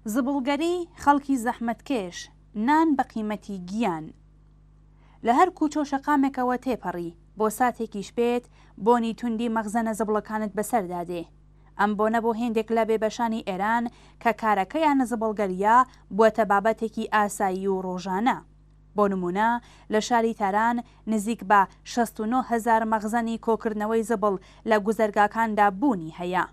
زبڵگەری خەڵکی زەحمەتکێش، نان بە قیمەتی گیان. لە هەر کوچە و شەقامێکەوە تێپەڕی، بۆ ساتێکیش بێت، بۆنی توندی مەخزەنە زبڵەکانت بەسەردا دێ. ئەم بۆنە بۆ هێندێک لە بێبەشانی ئێران کە کارەکەیان زبڵگەرییە، بووەتە بابەتێکی ئاسایی و ڕۆژانە. بۆ نموونە لە شاری تاران نزیک بە 69 هەزار مەخزەنی کۆکردنەوەی زبڵ لە گوزەرگاکاندا بوونی هەیە.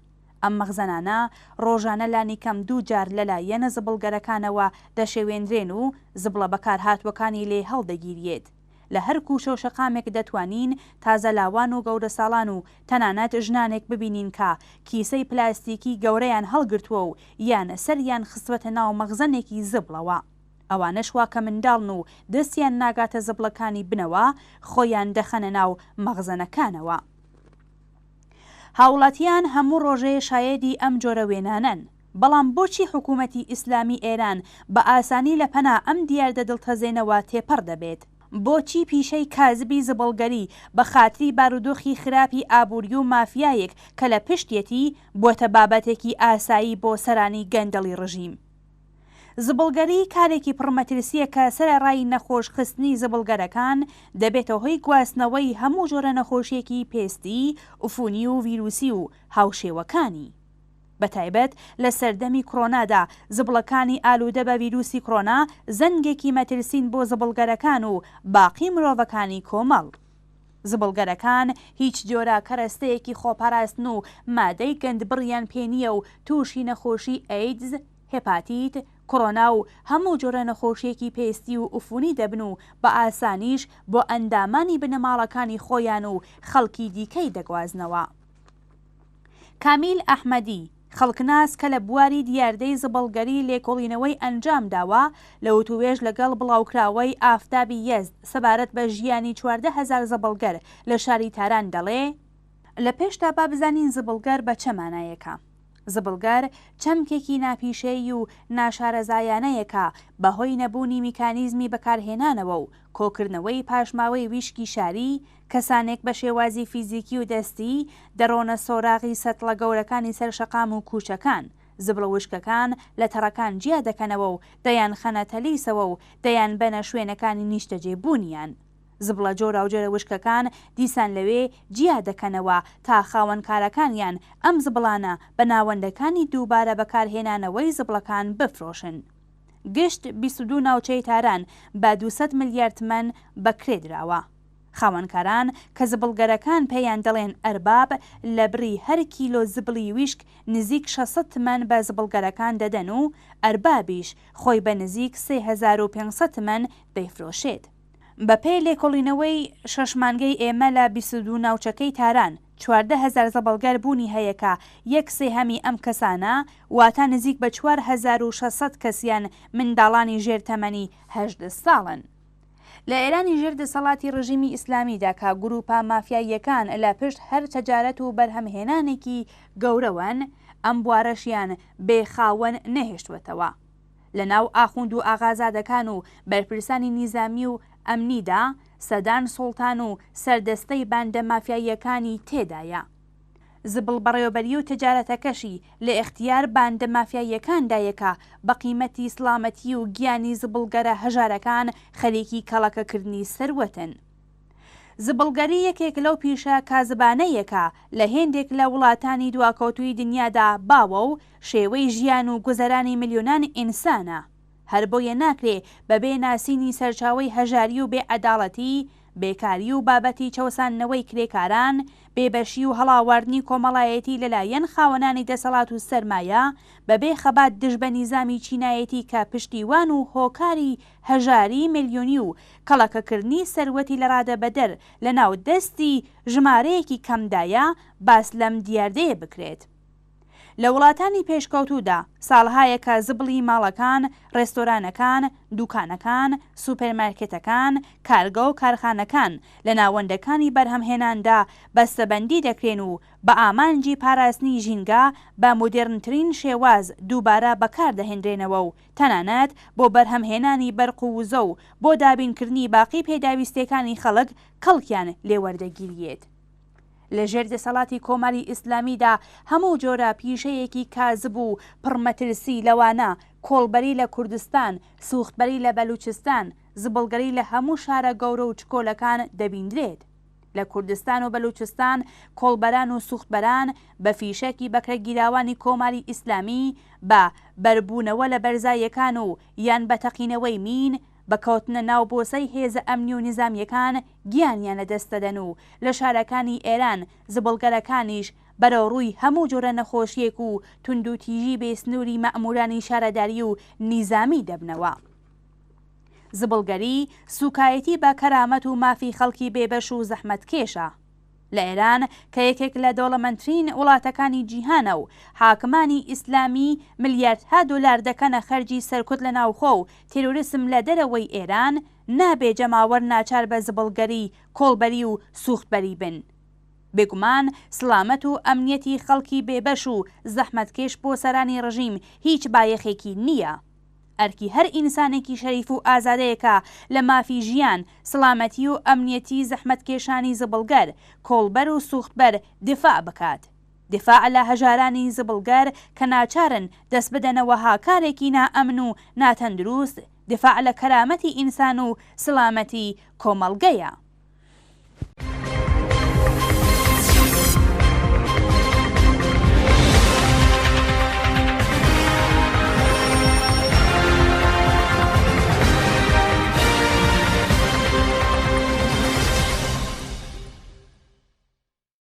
ئەم مەخزەنانە ڕۆژانە لانیکەم دوو جار لەلایەن زبڵگەرەکانەوە دەشێوێنرێن و زبڵە بەکارهاتووەکانی لێ هەڵدەگیریێت. لە هەر کوچە و شەقامێک دەتوانین تازە لاوان و گەورەساڵان و تەنانەت ژنانێک ببینین کە کیسەی پلاستیکی گەورەیان هەڵگرتووە و یان سەریان خستووەتە ناو مەخزەنێکی زبڵەوە. ئەوانەش وا کە منداڵن و دەستیان ناگاتە زبڵەکانی بنەوە، خۆیان دەخەنە ناو مەخزەنەکانەوە. هاوڵاتیان هەموو ڕۆژێ شایەدی ئەم جۆرە وێنانەن. بەڵام بۆچی حکوومەتی ئیسلامی ئێران بە ئاسانی لە پەنا ئەم دیاردە دڵتەزێنەوە تێپەڕ دەبێت؟ بۆچی پیشەی کازبی زبڵگەری بە خاتری بارودۆخی خراپی ئابووری و مافیایەک کە لە پشتیەتی، بووەتە بابەتێکی ئاسایی بۆ سەرانی گەندەڵی ڕژیم؟ زبڵگەری کارێکی پڕ مەترسییە کە سەرەڕای نەخۆش خستنی زبڵگەرەکان، دەبێتە هۆی گواستنەوەی هەموو جۆرە نەخۆشییەکی پێستی، ئوفونی و ڤیروسی و هاوشێوەکانی. بەتایبەت لە سەردەمی کرۆنادا زبڵەکانی ئالوودە بە ڤیروسی کرۆنا زەنگێکی مەترسین بۆ زبڵگەرەکان و باقی مرۆڤەکانی کۆمەڵ. زبڵگەرەکان هیچ جۆرە کەرەستەیەکی خۆپاراستن و مادەی گەندبڕیان پێ نییە و تووشی نەخۆشی ئەیدز، هێپاتیت، کۆرۆنا و هەموو جۆرە نەخۆشییەکی پێستی و ئوفونی دەبن و بە ئاسانیش بۆ ئەندامانی بنەماڵەکانی خۆیان و خەڵکی دیکەی دەگوازنەوە. کامیل ئەحمەدی، خەڵکناس کە لە بواری دیاردەی زبڵگەری لێکۆڵینەوەی ئەنجام داوە، لە وتووێژ لەگەڵ بڵاوکراوەی ئافتابی یەزد سەبارەت بە ژیانی 14 هەزار زبڵگەر لە شاری تاران دەڵێ، لە پێشدا با بزانین زبڵگەر بە چە مانایەکە؟ زبڵگەر چەمکێکی ناپیشەیی و ناشارەزایانەیە کە بە هۆی نەبوونی میکانیزمی بەکارهێنانەوە و کۆکردنەوەی پاشماوەی ویشکی شاری، کەسانێک بە شێوازی فیزیکی و دەستی دەڕۆنە سۆراغی سەتڵە گەورەکانی سەر شەقام و کوچەکان، زبڵە وشکەکان لە تەڕەکان جیا دەکەنەوە و دەیانخەنە تەلیسەوە و دەیانبەنە شوێنەکانی نیشتەجێ بوونیان. زبڵە جۆراوجۆرە وشکەکان دیسان لەوێ جیا دەکەنەوە تا خاوەنکارەکانیان ئەم زبڵانە بە ناوەندەکانی دووبارە بەکارهێنانەوەی زبڵەکان بفرۆشن. گشت 22 ناوچەی تاران بە 200 ملیار تمەن بە کرێ دراوە. خاوەنکاران کە زبڵگەرەکان پێیان دەڵێن ئەرباب لە بڕی هەر کیلۆ زبڵی ویشک نزیک 600 تمەن بە زبڵگەرەکان دەدەن و ئەربابیش خۆی بە نزیک 3500 تمەن دەیفرۆشێت. بەپێی لێکۆڵینەوەی شەش مانگەی ئێمە لە 22 ناوچەکەی تاران، 14 هەزار زبڵگەر بوونی هەیە کە یەک سێهەمی ئەم کەسانە واتە نزیک بە 4600 کەسیان منداڵانی ژێر تەمەنی 18 ساڵن. لە ئێرانی ژێر دەسەڵاتی ڕژیمی ئیسلامیدا کە گرووپە مافیاییەکان لە پشت هەر تەجارەت و بەرهەمهێنانێکی گەورەوەن، ئەم بوارەشیان بێ خاوەن نەهێشتووەتەوە. لە ناو ئاخوند و ئاغازادەکان و بەرپرسانی نیزامی و ئەمنیدا سەدان سوڵتان و سەردەستەی باندە مافیاییەکانی تێدایە. زبڵ بەڕێوەبەری و تجارەتەکەشی لە ئێختیار باندە مافیاییەکاندایە کە بە قیمەتی سڵامەتی و گیانی زبڵگەرە هەژارەکان خەریکی کەڵەکەکردنی سەروەتن. زبڵگەری یەکێک لەو پیشە کازبانەیە کە لە هێندێک لە وڵاتانی دواکەوتووی دنیادا باوە و شێوەی ژیان و گوزەرانی ملیۆنان ئینسانە. هەر بۆیە ناکرێ بە بێ ناسینی سەرچاوەی هەژاری و بێ عەداڵەتی، بێکاری و بابەتی چەوساندنەوەی کرێکاران، بێبەشی و هەڵاواردنی کۆمەڵایەتی لە لایەن خاوەنانی دەسەڵات و سەرمایە، بە بێ خەبات دژ بە نیزامی چینایەتی کە پشتیوان و هۆکاری هەژاری ملیۆنی و کەڵەکەکردنی سەروەتی لەڕادەبەدەر لە ناو دەستی ژمارەیەکی کەمدایە، باس لەم دیاردەیە بکرێت. لە وڵاتانی پێشکەوتوودا ساڵهایەکە زبڵی ماڵەکان، ڕێستۆرانەکان، دوکانەکان، سوپێرمارکێتەکان، کارگە و کارخانەکان لە ناوەندەکانی بەرهەمهێناندا بەستەبەندی دەکرێن و بە ئامانجی پاراستنی ژینگە بە مودێرنترین شێواز دووبارە بەکاردەهێنرێنەوە و تەنانەت بۆ بەرهەمهێنانی بەرق و وزە و بۆ دابینکردنی باقی پێداویستیەکانی خەڵک کەڵکیان لێوەردەگیریێت. لە ژێر دەسەڵاتی کۆماری ئیسلامیدا هەموو جۆرە پیشەیەکی کازب و پڕ مەترسی لەوانە کۆڵبەری لە کوردستان، سوختبەری لە بەلوچستان، زبڵگەری لە هەموو شارە گەورە و چکۆلەکان دەبیندرێت. لە کوردستان و بەلوچستان کۆڵبەران و سوختبەران بە فیشەکی بەکرەگیراوانی کۆماری ئیسلامی، بە بەربوونەوە لە بەرزاییەکان و یان بە تەقینەوەی مین، بە کەوتنە ناو بۆسەی هێزە ئەمنی و نیزامییەکان گیانیان لە دەست دەدەن و لە شارەکانی ئێران زبڵگەرەکانیش بەرەوڕووی هەموو جۆرە نەخۆشییەک و توندوتیژی بێ سنووری مەئموورانی شارەداری و نیزامی دەبنەوە. زبڵگەری، سووکایەتی بە کەرامەت و مافی خەڵکی بێبەش و زەحمەتکێشە. لە ئێران کە یەکێک لە دەوڵەمەندترین وڵاتەکانی جیهانە و حاکمانی ئیسلامی ملیاردها دۆلار دەکەنە خەرجی سەرکوت لە ناوخۆ و تێرۆریسم لە دەرەوەی ئێران، نابێ جەماوەر ناچار بە زبڵگەری، کۆڵبەری و سووختبەری بن. بێگومان سڵامەت و ئەمنیەتی خەڵکی بێبەش و زەحمەتکێش بۆ سەرانی ڕژیم هیچ بایەخێکی نییە. ئەرکی هەر ئینسانێکی شەریف و ئازادەیەکە لە مافی ژیان، سڵامەتی و ئەمنیەتی زەحمەتکێشانی زبڵگەر، کۆڵبەر و سوختبەر دیفاع بکات. دیفاع لە هەژارانی زبڵگەر کە ناچارن دەست بدەنە وەها کارێکی نائەمن و ناتەندروست، دیفاع لە کەرامەتی ئینسان و سڵامەتی کۆمەڵگەیە.